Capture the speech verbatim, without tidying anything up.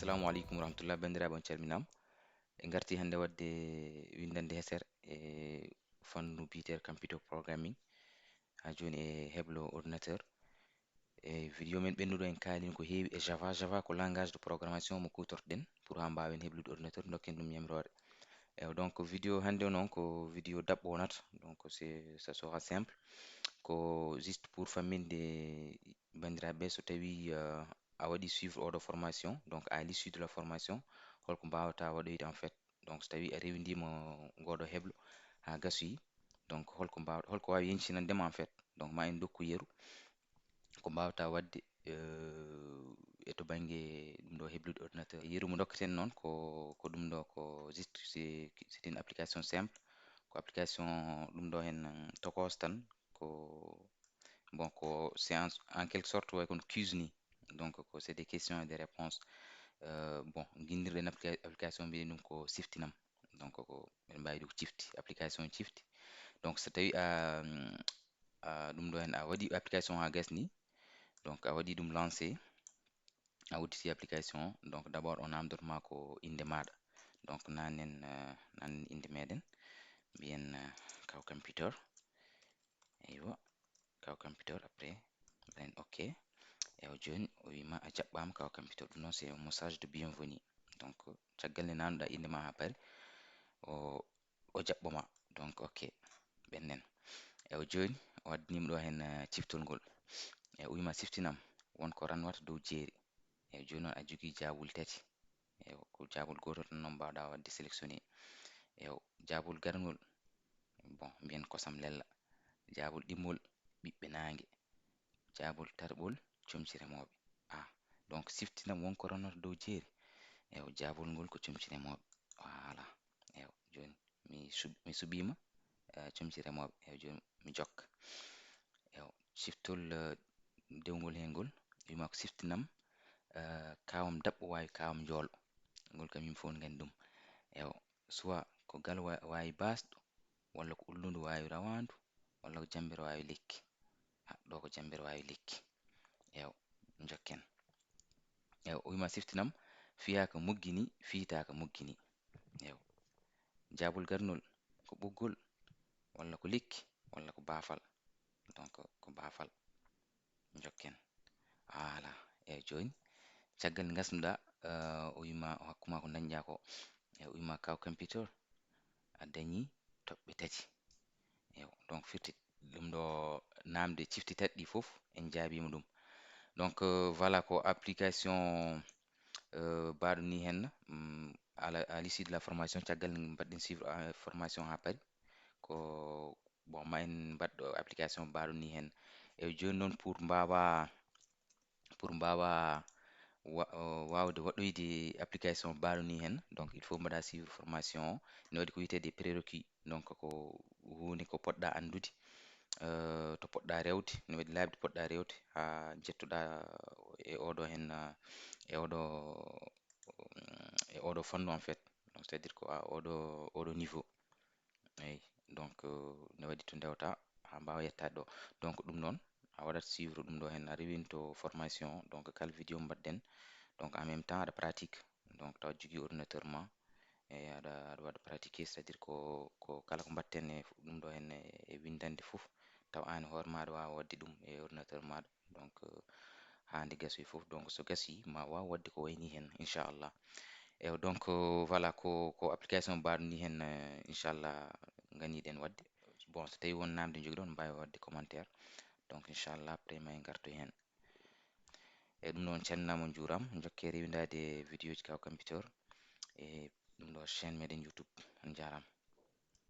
Assalamu aleykum warahmatullah, banndiraaɓe, on calminaama. En ngarti hannde waɗde winndande hesere e fannu biyeteeɗo computer programming, haa jooni e heblo ordinateur. E video men ɓennuɗo en kaalin ko heewi e Java. Java ko langage de programmation mo kuutortoɗen pour haa mbaawen heblude ordinateur, ndokken ɗum yamiroore. Ewa, donc video hannde o noon ko video daɓɓo wonata, donc c'est, ça sera simple. Ko juste pour famminde banndiraaɓe, so tawii, euh, a waɗi suivre oɗo formation, donc à l'issue de la formation, holko mbaawata waɗoyde en fait. Donc so tawii a rewindiima ngoɗo heblo haa gasoyi, donc holko mbaaw-, holko waawi yeñcinande ma en fait. Donc ma en ndokku yeru ko mbaawata waɗde, euh, e to bannge ɗum ɗo heblude ordinateur. Yeru mo ndokketen noon ko, ko ɗum ɗo ko juste, c'est, c'est une application simple. Ko application ɗum ɗo heen, um, tokos tan. Ko, bon, ko c'est en, en quelque sorte way kono quiz ni. Donc ko c'est des questions et des réponses. Euh, bon, ginndirɗen applica-, application mbiyen ɗum ko Siftinam. Donc ko eɗen mbaawi ɗum cifti, application cifti. Donc so tawii a, a ɗum ɗo heen a waɗi application haa gasni, donc a waɗi ɗum lancé, a udditi application, donc d'abord o naamndoto ma ko innde maaɗa. Donc nanen, euh, nanen innde meɗen, mbiyen, euh, Kaw Computer. Eywa, Kaw Computer, après mbaɗen ok. Ewa, jooni o wiima a jaɓɓaama Kaw Computer, ɗum noon c'est un message de bienvenue. Donc caggal nde naamndoɗa innde ma haa paari, o, o jaɓɓo ma. Donc ok, ɓennen. Ewa, jooni o addaniima ɗo heen, eh, ciftol ngol. E o wiima siftinam won ko rannwata dow jeeri. Ewa, jooni noon a jogii jaabuli tati. Ewa, ko jaabol gootol tan noon mbaawɗa waɗde sélectionné. Ewa, jaabol garngol, bon, mbiyen kosam lella. Jaabol ɗimmol, ɓiɓɓe naange. Jaabol tataɓol, comci remooɓe. Ah, donc siftinam won ko rannwata dow jeeri. Ewa, jaabol ngol ko comci remooɓe. Voilà. Ewa, jooni mi sub-, mi suɓiima, eh, comci remooɓe. Ewa, jooni mi jokka. Ewa, ciftol, eh, dewngol heen ngol, wiima ko siftinam, eh, kaawam daɓɓo waawi kaawam njoolo. Ngol kam yimɓe fof ne nganndi ɗum. Ewa, soit ko galle wa-, waawi baasɗo, walla ko ulludu waawi rawaandu, walla ko jammbere waawi lekki. Ah, ɗo ko jammbere waawi lekki. Ewa, njokken. Ewa, o wiima siftinam, fiyaaka moggini, fiytaaka moggini. Ewa. Jaabol garnol, ko ɓoggol, walla ko lekki, walla ko baafal. Donc ko baafal. Njokken. Voilà. Ewa, jooni caggal nde ngasnuɗa, eh, o wiima, o hokkuma ko dañƴa ko. Ewa, o wiima Kaw Computer, a dañi toɓɓe tati. Ewa, donc firti ɗum ɗo naamnde cifti tati ɗi fof en jaabiima ɗum. Donc, euh, voilà, ko application, euh, mbaaɗo ni heen, mm, à la, à l'issue de la formation, caggal nde mbaɗɗen suivre, euh, formation haa paari. Ko, bon, ma en mbaɗ ɗo application mbaaɗo ni heen. E jooni noon pour mbaawa, pour mbaawa wa-, euh, waawde waɗoyde application mbaaɗo ni heen, donc il faut mbaɗa suivre formation o. Ne waɗi ko wiyetee des prérequis, donc ko huunde ko poɗɗa anndude, euh, to poɗɗa rewde, ne waɗi laabi ɗi poɗɗa rewde haa njettoɗa e oɗo heen, euh, e oɗo, e oɗo fannu en fait. Donc c'est-à-dire ko à oɗo, oɗo niveau. Eyi, donc, euh, ne waɗi to ndewta haa mbaawa yettaade ɗo. Donc ɗum noon, a waɗat suivre ɗum ɗo heen, a rewinto formation, donc kala vidéo mbaɗɗen, donc en même temps aɗa pratique, donc tawa jogii ordinateur ma, e aɗa, aɗa waɗa pratiquer, c'est-à-dire ko, ko kala ko mbaɗten e ɗum ɗo heen e, e winndannde fof, tawa aan e hoore ma aɗa waawa waɗde ɗum e ordinateur maaɗa. Donc, euh, haa nde gasoyi fof. Donc so gasii ma waaw waɗde ko wayni heen, inchallah. Ewa, donc, euh, voilà, ko, ko application mbaaɗo ni heen, euh, inchallah, nganiɗen waɗde. Bon, so tawii won naamnde njogiɗon, mbaawi waɗde commentaire. Donc inchallah après ma en ngartoy heen. E ɗum noon, calminaama, on njuuraama, njokke rewindaade vidéo ji Kaw Computer e ɗum ɗo chaîne meɗen YouTube. On njaaraama.